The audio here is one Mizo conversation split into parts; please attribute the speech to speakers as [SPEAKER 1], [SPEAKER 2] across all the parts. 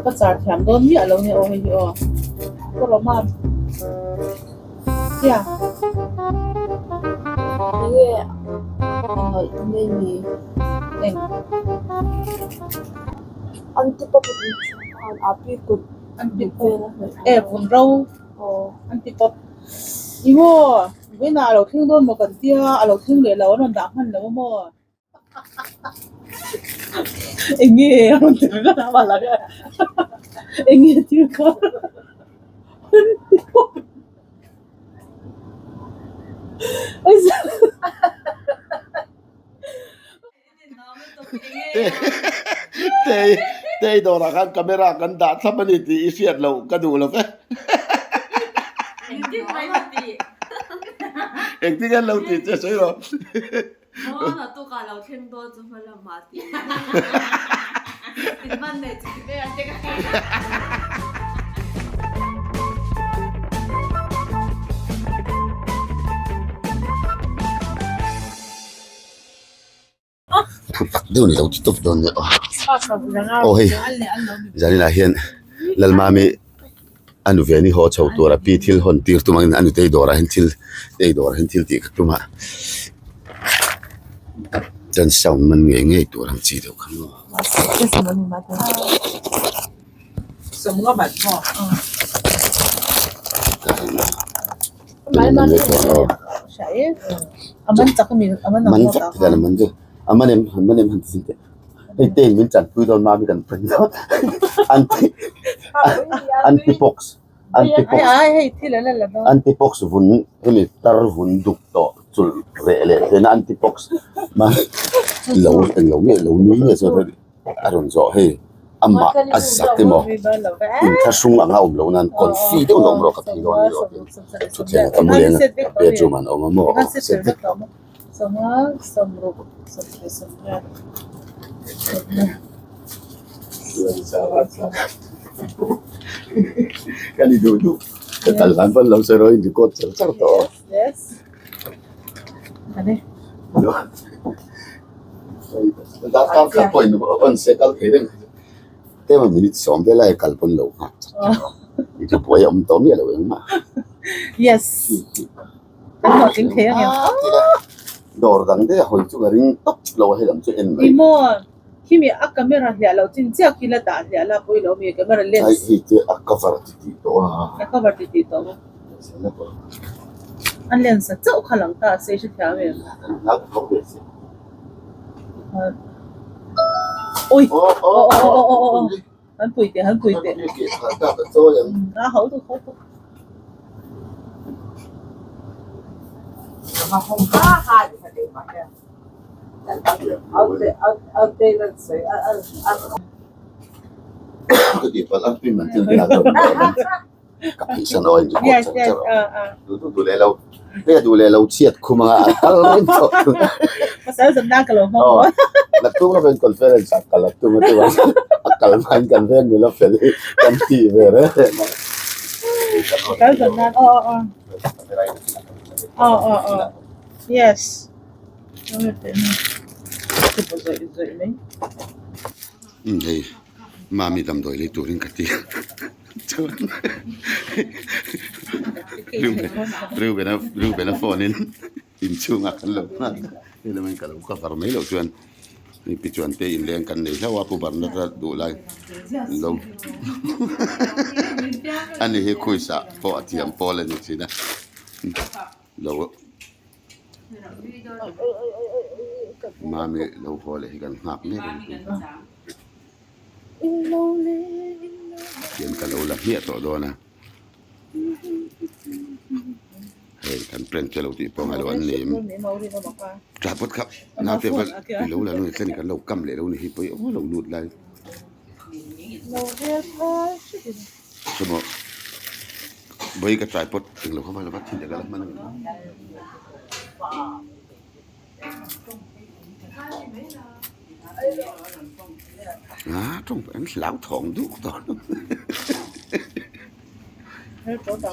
[SPEAKER 1] Ka char thiam dawn miah lo nia aw hei hi aw. Ka rawh Tia.
[SPEAKER 2] Enge a hnawih mai ni?
[SPEAKER 1] Eng.
[SPEAKER 2] Antipop a tih thin khan api kut
[SPEAKER 1] Antipop e vun ro antipop i maw vawiinah a lo thleng dawn maw kan tia a lo thleng leh lo an rawn dah hman lo a maw. Enge a rawn ti ringawt a mahla hian enge thil kha antipop.
[SPEAKER 3] Tei dawrah khan camera kan dah thlap a ni tih i hriat loh ka duh lo ve. Engtin nge an lo tih che sawi rawh. Thu tak deuh ni lo ti tawp dawn nia aw aw hei zaninah hian Lalmami a nu ve ni haw chho tur a pi thil hawn tir tum angin a nutei dawrah hian thil ei dawrah hian thil tih ka tum a chuan sound man ngei ngei tur ang chi deuh kha maw. Man vek ti dan a man chu a man em han man em han ti zing teh hei te in min chanpui dawn mami kan print dawn anti anti pox anti pox anti pox vun hemi tar vun duk tawh chulh reh leh theihna anti pox lo englo nge lo nui nge chuan. A rawn zawh hei amah a zak emaw inthlahrung anga awm loh nan confi deuh in awm rawh ka phei dawn a ni rawh tiin thutthleng ah ka mu leng a bedroom ah an awm a maw aw set vek tawh. Ka ni duh duh ka kal hlan pawn lo sawi rawh in record char char tawh aw. Darkar khat pawhin on se kal thei reng tlem a minute sawm vel lai kal pawn lo nghak chat chat a i chu buai a awm tawh miah lo engmah.
[SPEAKER 1] Yes kan hlawhtling thei ang em
[SPEAKER 3] dawr dang daih a hawi chu ka ring tawp lo a helam chu en mai.
[SPEAKER 1] Ni maw khimi a camera hliah loh chin chiah khi la dah hliah la pawilo mi camera lens.
[SPEAKER 3] Ai hei te a cover ti tih tawh a.
[SPEAKER 1] A cover ti tih tawh a. A lens a chauh kha lang ta se hre thiam em. Ui aw aw aw aw aw aw han pui teh han pui teh a ho tu ho tu.
[SPEAKER 3] Ka peisan aw in record char char aw duh duh duh leh lo hei a duh leh lo chhiat khum anga a kal reng tawh
[SPEAKER 1] Pasal zawm nan ka lo hmang aw
[SPEAKER 3] Naktuk lawk in conference ah kal a tum a chuan a kal hma in kan veng nula fel hi kan tih ve reng reng a
[SPEAKER 1] Pasal zawm nan aw aw aw aw aw aw yes
[SPEAKER 3] Hei mami damdawi lei turin ka ti a. Chuan Reuben-a Reuben-a phone in inchhungah kan lo nghak a hei lamah ka lo cover mai loh chuan hei pi chuan te inleng kan nei hlauh a pu Barnata duh lai lo ani hi khuisah pawh a thiam pawl a ni thin a lo mami lo haw leh hi kan nghak mek a ni. Tian ka lo la hmiah tawh dawn a hei kan prank che lo tih pawh ngailo an nei em tripod kha naute va i lo la lo ni tlem kan lo kam leh lo ni hi pawh i aw lo lut lai chawmaw vawi ka tripod englo kha va la va thil leh ka la hman ang. A tawng pawh an hlau thawng duh tawh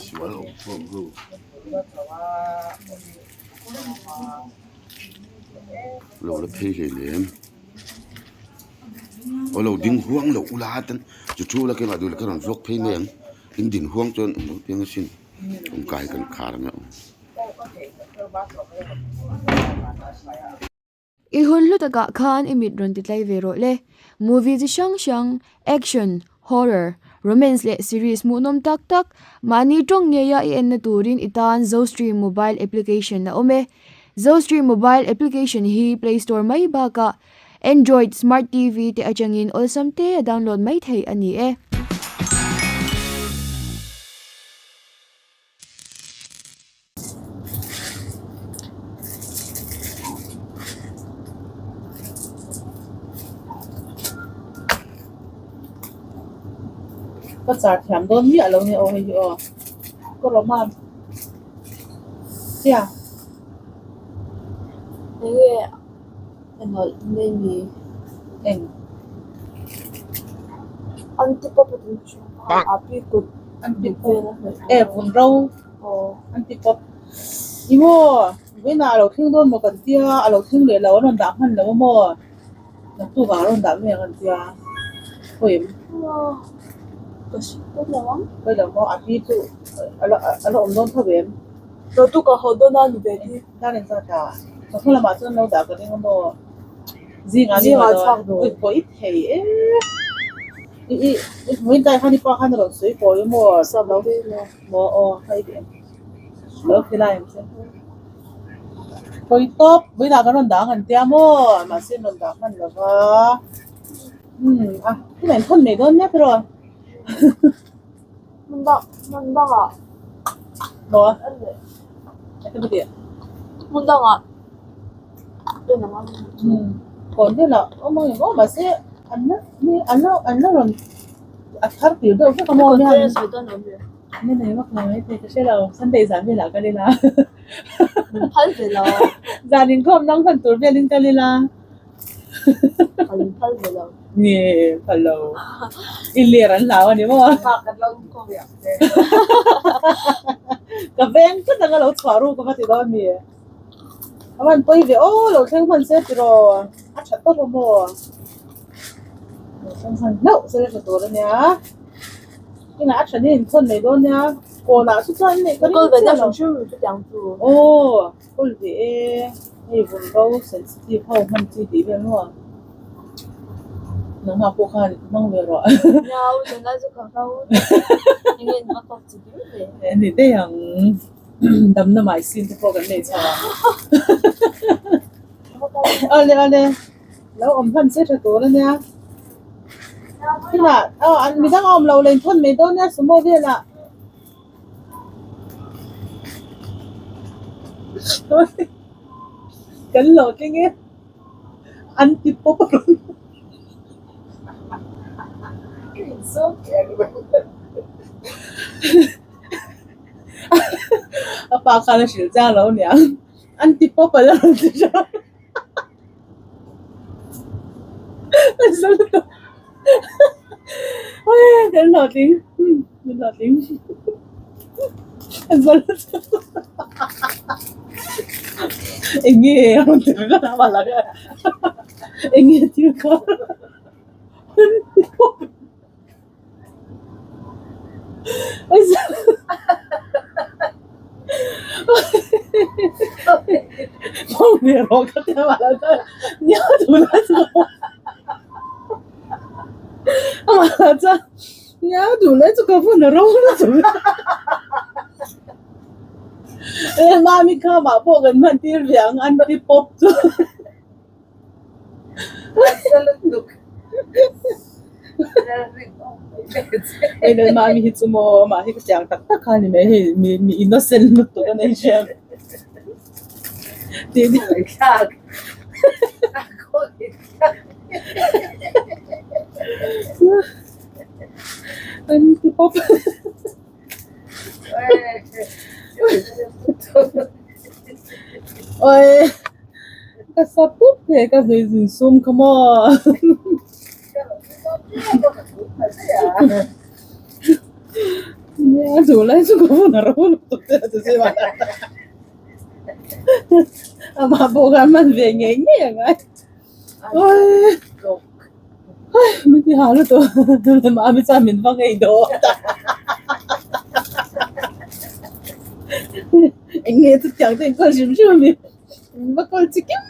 [SPEAKER 3] sual awm khawm ho lo la phei hlei lem. Aw lo ding huang loh ula ten chu thu ula keimah duh leh ka rawn vlog phei mai ang in din huang chuan awm lo piang asin kawngka hi kan khar ang a.
[SPEAKER 4] I hun hlu takah khan i mit rawn ti tlai ve rawh le. Movie chi hrang hrang, action, horror, romance leh series hmuhnawm tak tak mahni tawng ngeia i enna turin i tan Zostream mobile application a awm e. Zostream mobile application hi Play Store mai bakah Android Smart TV te atangin awlsam te a download mai theih a ni e.
[SPEAKER 1] Ka char thiam dawn miah lo nia aw hei hi aw ka rawh a sia.
[SPEAKER 2] Enge enawlh nei mi
[SPEAKER 1] eng e vun ro an ti pawp i maw vawiinah a lo thleng dawn maw kan tia a lo thleng leh lo an rawn dah hman lo a maw naktuk ah a rawn dah mai ang an tia pawi em pawi lo maw a pi chu a la awm dawn tho em. Dar in zat a, chawhnu lamah chuan lo dah ka ring a maw? Zingah ni maw dawn? Ui pawh i thei e. I i i hmuin tai khan i pa khan a rawn sawi kawi a maw? Maw aw hei tih em? Lo ti lai ang che. Kawi tawp vawiinah kan rawn dah ang an tia maw? Mahse an rawn dah hman lo va. Umm a tunah in thawn mai dawn nia tiraw?
[SPEAKER 2] Hmun dangah
[SPEAKER 1] Maw?
[SPEAKER 2] Hmun dangah
[SPEAKER 1] Kawn velah awm ang emaw mahse an la an la an la rawn a thar tir deuh vek a maw ni nei vak lo mai thei ka hre lo Sunday zan velah kal ila zan inkhawm nang hman tur velin kal ila. Nge phal lo i ler an hlau a ni maw ka veng tlat anga lo chhuah ruk a va ti dawn mi a van pawi ve aw lo thleng hman se tiraw a tha tawp a maw lo thleng hman hlauh se la tha tur a nia inah a tha ni inthawn mai dawn nia kawnah chu chuan neih ka ring chiah lo aw. Kawl ve e, hei vun ro sensitive ho hman chi tih vel maw? Nangmah pawh khan hmang ve rawh. Ni daih ang, damna mai sin te pawh kan nei chho ang. Awle awle, lo awm hman che tha tur ania. Tunah aw an midang a awm lo leh inthawn mai dawn nia sumo velah. Kan lo tling e an ti pawp a rawn a pa khan a hrilh chiang lo aniang an ti pawp a la rawn ti hrang. Kan hlawhtling kan hlawhtling eng nge a rawn ti ringawt a mahla eng nge thil kha Mami kha mah pawh kan hman tir ve ang an ti pawp chu. Hei leh mami hi chu maw amah hi ka tiang tak tak kha a ni mai hei mi mi innocent lutuk a nei hriat an ti pawp. Oi ka sa pup thei ka zui zin sum kha maw nia duh lai chu ka hun a ro lutuk te a ti zui a amah pawh khan hman ve ngei ngei a ngai oi. Min ti ha lutuk mami chuan min va ngei dawn ta eng nge chutiang te inkawl hrim hrim a mi min va kawl chi kim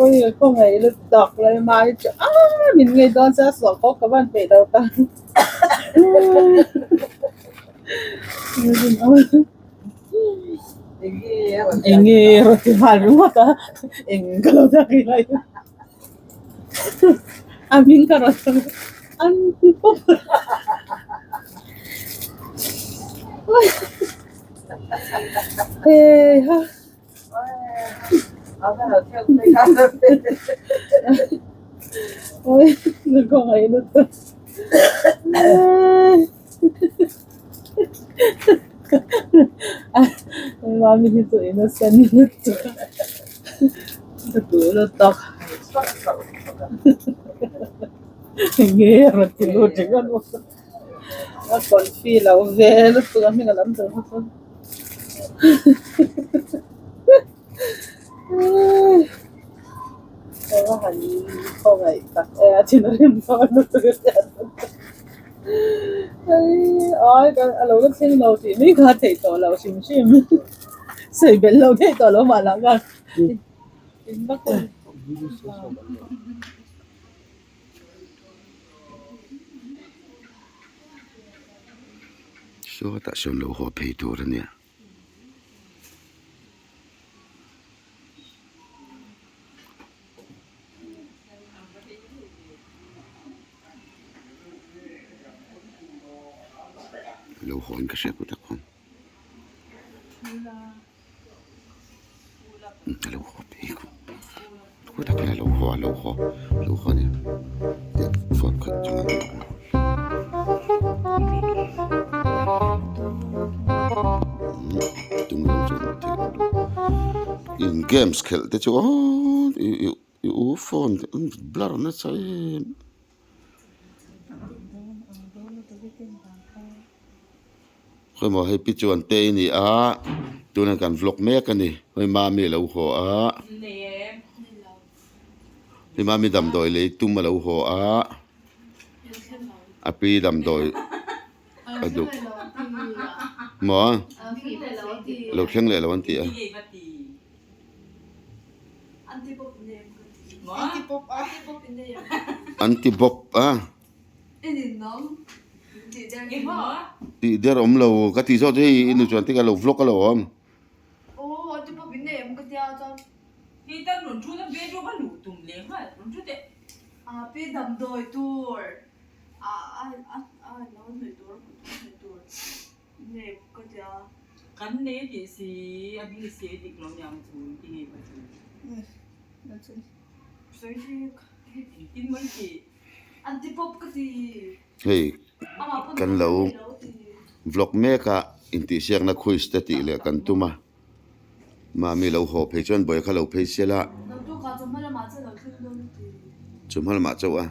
[SPEAKER 1] Ui ka ngaih lutuk lai mai chu a min ngei dawn chuan sawh pawh ka van peih lo ta. Eng nge rawn ti nghal ringawt a eng ka lo dak rih lai a hming ka rawn sawi an ti pawp heiha. Oi ka ngaih lutuk. Mami hi chu innocent lutuk a ka duh lutuk enge a rawn ti lut ringawt bawk a confi lo ve lutuk a hming a lam tur kha chuan Eng a han khawngaih tak e a thinrim dawn lutuk a hriat Ai a lo la thleng lo tih mai kha theih tawh lo hrim hrim sawi belh lo theih tawh lo mah lah khan in va kawm
[SPEAKER 3] Sawtah sawn lo haw phei tur a nia. Lo hawn ka hriat pawh tak awm a lo haw phei kawt kawt tak hian a lo haw a lo haw a lo haw a ni phone khat chunga tum lo chuan in games khelh te chu aww I u phone te an blur nasa em. Khawimaw hei pi chuan te i ni a tunah kan vlog mek a ni hei mami a lo haw a hei mami damdawi lei tum a lo haw a a pi damdawi a duh maw lo thleng leh lo an ti a. An ti bawk a. Tih der awm lo ka tih zawk chu hei i nu chuan tikah lo vlog a lo awm.
[SPEAKER 5] Kan nei tih si a bing si a dik lo niang chu ti ngei pa chu. Sawi hi engtin mai ti.
[SPEAKER 3] Hei kan lo vlog mek a intihsiakna quiz te tih leh kan tum a mami lo haw phei chuan buai kha lo phei sial a chawhma lamah chauh a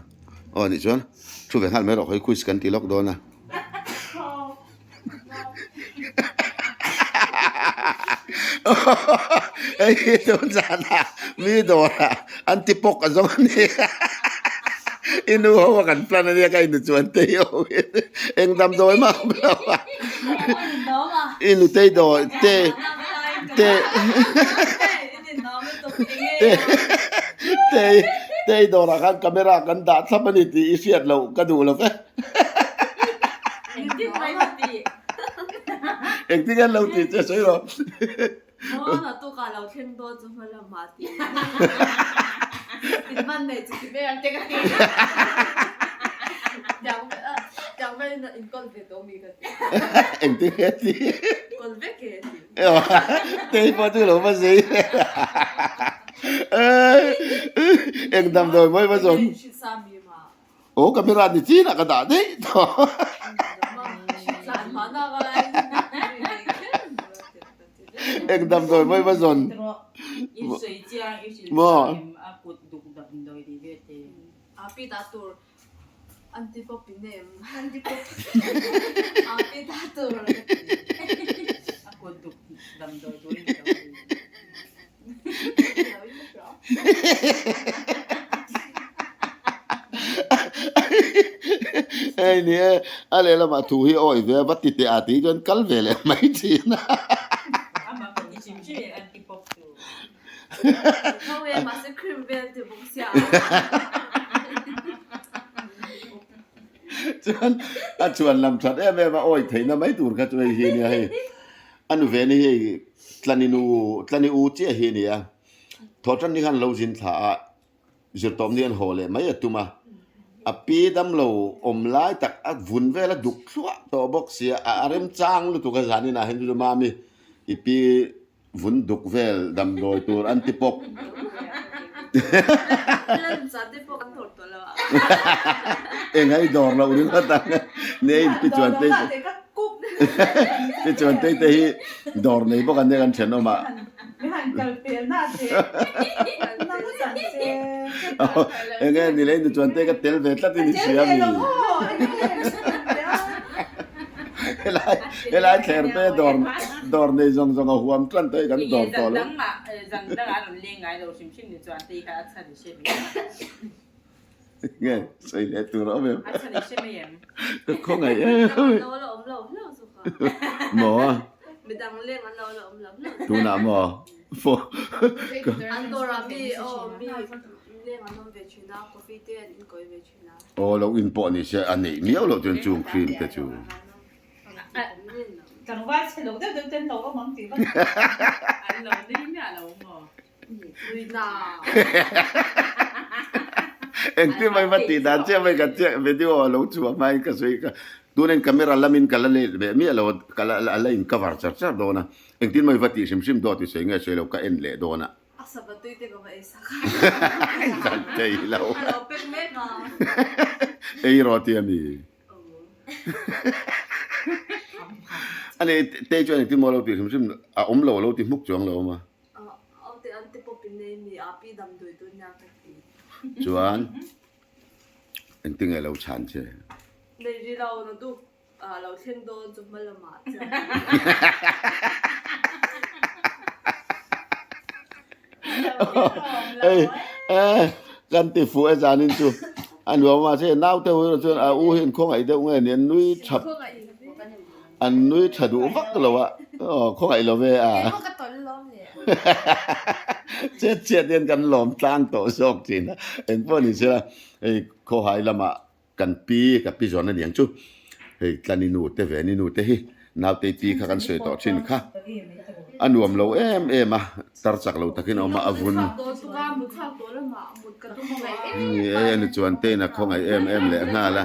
[SPEAKER 3] aw nih chuan thu ve nghal mai rawh hawi quiz kan ti lawk dawn a. Hei hi tun zanah mi dawrah an ti pawk a zawng a ni i nu ho a kan plan a nia ka inu chuan tei ho hi eng damdawi mah a awm lo a i nutei dawr te te te tei dawrah khan camera kan dah thlap a ni tih i hriat loh ka duh lo ve. Engtin nge an lo tih che sawi rawh. Engtin nge a tih? Tei pawh chu lo va zei. Eng damdawi mawi va zawn. Aw camera ni chinah ka dah daih tawh. Eng damdawi mawi va zawn. Maw.
[SPEAKER 2] Antipop in em? Antipop. A pi ta tur ka ti.
[SPEAKER 5] A kut duk damdawi turin ka lo ti.
[SPEAKER 3] Hei ni e, a lehlamah thu hi awi ve a va ti teh a tih chuan kal ve leh mai thin a.
[SPEAKER 5] Amah ka ti hrim hrim e antipop chu.
[SPEAKER 2] Tho e mahse cream vel ti bawk sia.
[SPEAKER 3] Chuan a chuan lam that em em a awi theihna mai tur kha chu hei hi nia hei. A nu ve ni hei Tlani nu Tlani u chiah hi a ni a. Thawhtan ni khan lo zin thla a zirtawp ni an haw leh mai a tum a. A pi damlo awm lai tak a vun vel a duk thluah tawh bawk sia a remchang lutuk a zanin ah hian chu chu mami i pi Vun duk vel damdawi tur an ti pawk. Eng ai dawr loh ringawt ang nei pi chuan te pi chuan te te hi dawr nei bawk an nia kan thenawm ah. Enge ni lei nu chuan te ka tel ve tlat in i hria mi. Helai helai thler te dawr dawr nei zawng zawng a huam tlan te hi kan dawr tawh lo. Nge sawi leh tur a awm em? Ka khawngaih em. Maw? Tunah maw? Aw lo in pawh ni se a neih miau loh chuan chung cream te chu.
[SPEAKER 1] Tlangval chhe lo deuh deuh ten lo awm ang tih va.
[SPEAKER 5] An lo nui miah lo maw?
[SPEAKER 3] Engtin mai va tih dan chiah mai ka chiah video a lo chhuah hmain ka sawi ka tunin camera lamin ka la let ve miah lo a ka la a la in cover char char dawn a engtin mai va tih hrim hrim dawt i sawi nge sawi lo ka en leh dawn a.
[SPEAKER 2] A sabatui te ka va ei sak a.
[SPEAKER 3] Zan thei lo.
[SPEAKER 2] A lo pek mek a.
[SPEAKER 3] Ei rawh ti a mi. A ni te chuan engtin maw lo ti hrim hrim a awm lo a lo ti hmuk chuang lo awm a.
[SPEAKER 2] Au te an te pawp in nei mi a pi damdawi tun nia ka ti.
[SPEAKER 3] Chuan engtin nge lo chhan che?
[SPEAKER 2] Nei ri lo na duk Ah lo thleng dawn chu hma lamah chuan.
[SPEAKER 3] Ei eh kan ti fuh e zanin chu a nuam a mahse naute ho erawh chuan a u hi an khawngaih deuh nge ni an nui tha an nui tha duh vak lo a aw khawngaih lo ve a chet chhiat hian kan lawm tlang tawh zawk thin a engpawh ni sela hei khawhai lamah Kan pi, ka pi zawn a niang chu. Hei Tlani nu te Veni nu te hi nautei pi kha kan sawi tawh thin kha. A nuam lo em em a, tar chak lo takin a awm a, a vun. Ni e, ani chuan tein a khawngaih em em leh nghal a.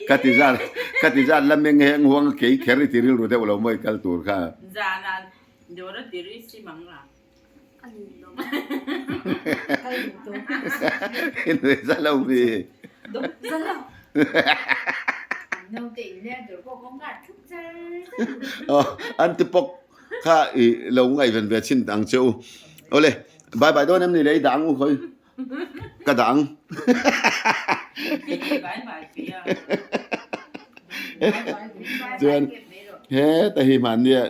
[SPEAKER 3] Ka ti zat, ka ti zat la meng heng huang a kei kher i ti rilru deuh lo maw i kal tur kha. Inui za lo mi. An ti pawk kha i lo ngaihven ve chin ang che u. Awle, bye bye dawn em ni le i dah ang u khawi. Ka dah ang. Chuan heta hi mahnia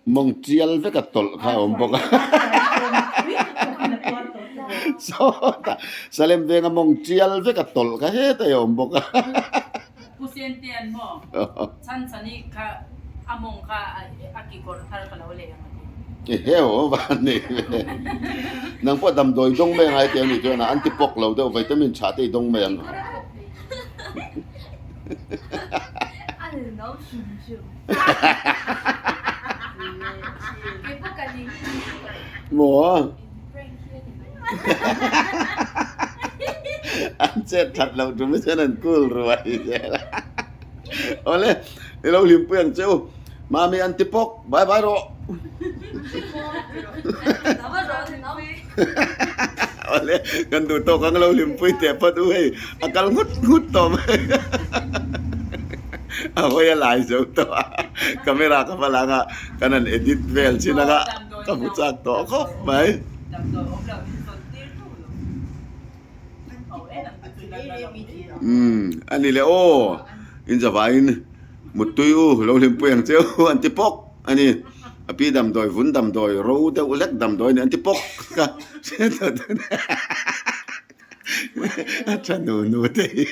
[SPEAKER 3] mawng tial vek a tawlh kha a awm bawk a. Sawtah Salem venga mawng tial vek a tawlh kha heta hi a awm bawk a.
[SPEAKER 5] Pu Sentian maw chhan chhani kha a mawng kha a kekawr thar ka lo lei ang a ti.
[SPEAKER 3] Eheu van nei ve. Nang pawh damdawi dawng mai angai teh a nih chuan a anti pawk lo deuh vitamin tha te i dawng mai ang. Maw? An chet that loh tum hi chuan an cool ruai zel a. Awle, i lo hlimpui ang che u. Mami an ti pawk, bye bye rawh. Awle, kan duh tawk ang lo hlimpui teh phawt u hei, a kal nghut nghut tawh mai. A hawi a lai zo tawh a, camera ka va lang a, kan han edit vel chin ang a. Ka hmu chak tawh khawp mai. Umm ani le aw in zavaiin muttui u lo hlimpui ang che u an ti pawk a ni a pi damdawi vun damdawi ro deuh hlek damdawi a ni an ti pawk a a tha nu nu te hi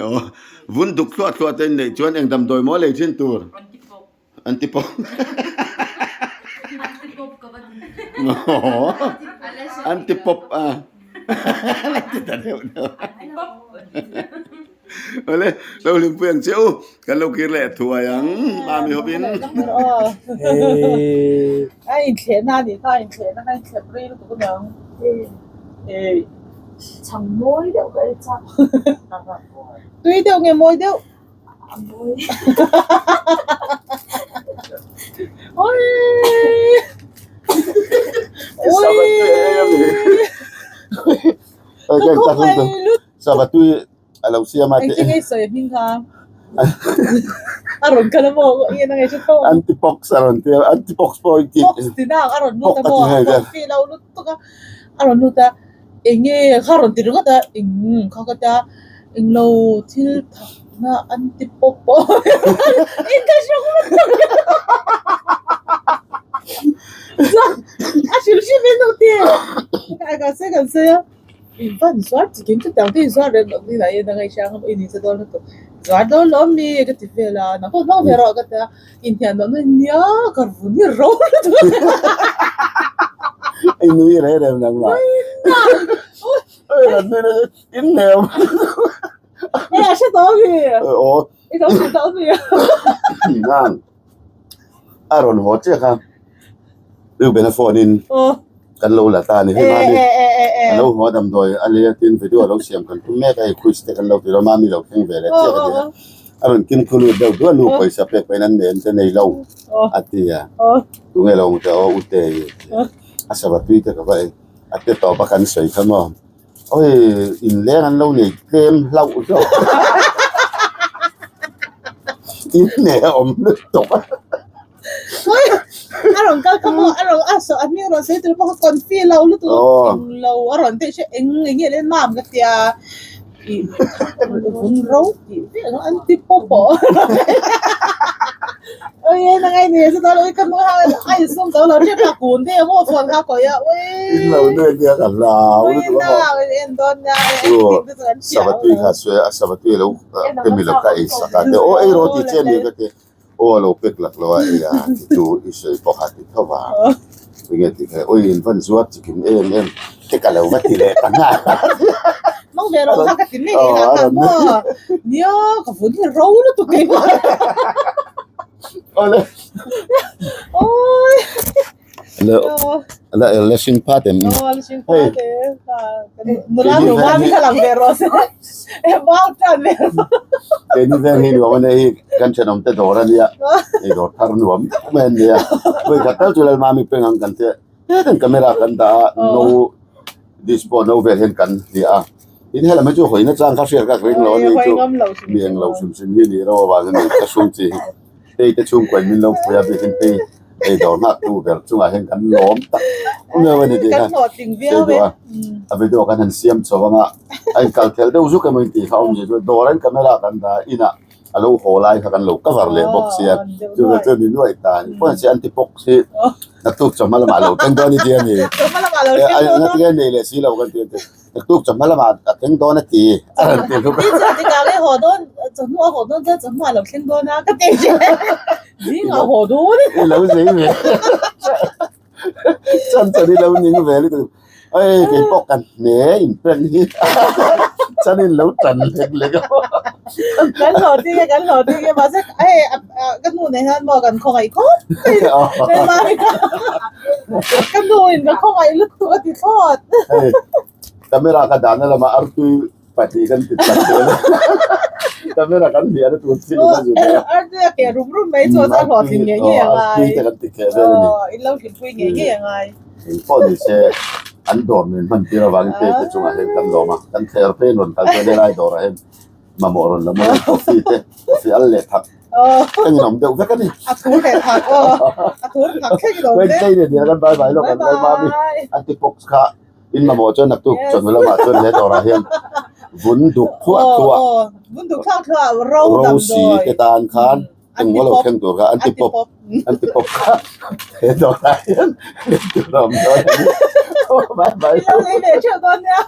[SPEAKER 3] aw vun duk thluah thluah te in neih chuan eng damdawi maw lei thin tur. Antipop. Antipop a. La ti ta deuh deuh. Awle, lo hlimpui ang che u. Kan lo kir leh thuai ang. Mami hovin.
[SPEAKER 1] A inthlehna a nih kha, a inthlehna kha a inthlep rei lutuk a niang. Ei.
[SPEAKER 2] Chhang mawi deuh ka ei chak.
[SPEAKER 1] Tui deuh nge mawi deuh?
[SPEAKER 3] Savatui a lo siam a tih. Antipox a rawn ti a, antipox pawh i tih. Pox a ti hei vel.
[SPEAKER 1] Englo thil thakna an ti pawp pawp in ka hre nghut tak chuan a hrilh hrim in u ti ka ka se kan sawi a in van zuar chikin chutiang te in zuar reng loh ni lah in a ngaihhrang a in inse dawn lutuk zuar dawn lo ami ka ti vel a nang pawh hmang ve rawh ka ti a inhian loh na nia ka run hi ro lutuk
[SPEAKER 3] I nui reng reng nang mah. In neu.
[SPEAKER 1] Eh, a hre tawh ami?
[SPEAKER 3] Aw.
[SPEAKER 1] I lo hre tawh ami?
[SPEAKER 3] Nang. A rawn haw chiah kha. Reuben a phone in. Kan lo la ta ni hei mami. A lo haw damdawi a lei a tin video a lo siam kan tum mek a hei quiz te kan lo ti lo mami lo thleng ve leh chiah ka ti a. A rawn kim khu lut deuh duah nu pawisa pek pahin an nen te nei lo a ti a. Tunge lo ang te aw ute i a savatui te ka va ei a te tawp a kan sawi kha maw. Oi inleng an lo nei tlem hlauh hlauh in nei a awm lutuk a.
[SPEAKER 1] Oi a rawn kal kha maw a rawn a saw a hming rawn sawi tur pawh kha confi lo lutuk eng lo a rawn tih hre eng eng nge le mam ka tia ih vun ro tih vel an ti pawp pawh oi nang ai ni chu ta oi ka nu ha a insum zo lo ṭep a kun te maw phone kha kawi a oi
[SPEAKER 3] In lo nuai nia ka hlau
[SPEAKER 1] oi
[SPEAKER 3] lutuk a
[SPEAKER 1] na en dawn nia
[SPEAKER 3] chu savatui kha sawi a savatui lo te mi lo ka ei sak a te aw ei rawh tih che mi ka ti aw a lo pek lak lo a ei a ti chu i sawi pawh kha ti tho va enge tih kha oi in van zuar chikim em em te ka lo va ti leh ta nghal
[SPEAKER 1] Mang ve rawh kha ka ti mai leh kha maw nia ka vun hi ro lutuk keimah
[SPEAKER 3] Awle.
[SPEAKER 1] Oi.
[SPEAKER 3] La la la hring phat em.
[SPEAKER 1] Oh, la hring phat e. Nula nu ma mi lang ve rawh se. E mau tan ve.
[SPEAKER 3] Ke ni veng hi nuam ania hi kan thenawm te dawr ania. Ei dawr thar nuam deuh mai ania. Vawi khat tal chu lal mami peng ang kan che. Hetan camera kan dah a no dispo no vel hian kan hliah a. Tin helam hi chu hawina chang kha hriat kha ka ring lo ani chu. Mi eng lo hrim hrim hi ni ro avangin ni ka sum chi hi. Tei te chhungkua in min lo pui a bikin tei ei dawr nghak tu ber chungah hian kan lawm tak miau a ni tih kha sawi duh a. A video kan han siam chho anga a inkal thelh deuh zuk emaw intih kha awmzia chu dawr an camera kan dah a inah a lo haw lai kha kan lo cover leh bawk sia chu chu ni nuaih ta ni pawh si anti pox hi naktuk chawhma lamah a lo thleng dawn i ti a ni nge nei leh si lo kan ti a ti naktuk chawhma lamah a thleng dawn a ti a rawn ti hluk a
[SPEAKER 1] tikah le haw dawn chawhnu a haw dawn chuan chawhnu a lo thleng dawn a ka ti che zingah haw dawn
[SPEAKER 3] i lo zei ve chan chan i lo ning ve lutuk Oi kei pawh kan hne in prank hi chan in lo tan lek lek a
[SPEAKER 1] kan hlawh ding e kan hlawh ding e mahse hei ka nu nen hian maw kan khawngaih khawp mai hei ka nu in ka khawngaih lutuk a ti thlawt
[SPEAKER 3] hei camera ka dahna lamah artui pahnih kan ti tlat zel a camera kan hliah na tur thil in a zir leh a
[SPEAKER 1] artui a keh rum rum mai chu a hlawhtling ngei ngei a ngai
[SPEAKER 3] artui te kan ti keh vel a ni
[SPEAKER 1] in lo hlimpui ngei ngei a ngai
[SPEAKER 3] Engpawh ni se an dawr min hman tir avangin te te chungah hian kan lawm a, kan thler phei rawn kal chuan helai dawrah hian mamawh rawn la mawi coffee te coffee al leh thak ka ninawm deuh vek a ni.
[SPEAKER 1] A thur leh thak aw, a thur thak thleng i lawm
[SPEAKER 3] hle. Wednesday nen hian kan bye bye lawk ang bye mami antipox kha. In mamawh chuan naktuk chawhnu lamah chuan he dawrah hian vun duk thluah thluah
[SPEAKER 1] Vun duk thluah thluah ro
[SPEAKER 3] ro si te tan khan engmaw lo thleng tur kha an ti pawp an ti pawp kha he dawrah hian tur a awm dawn a ni. Bye bye.
[SPEAKER 1] Ilo lei ve theuh dawn nia.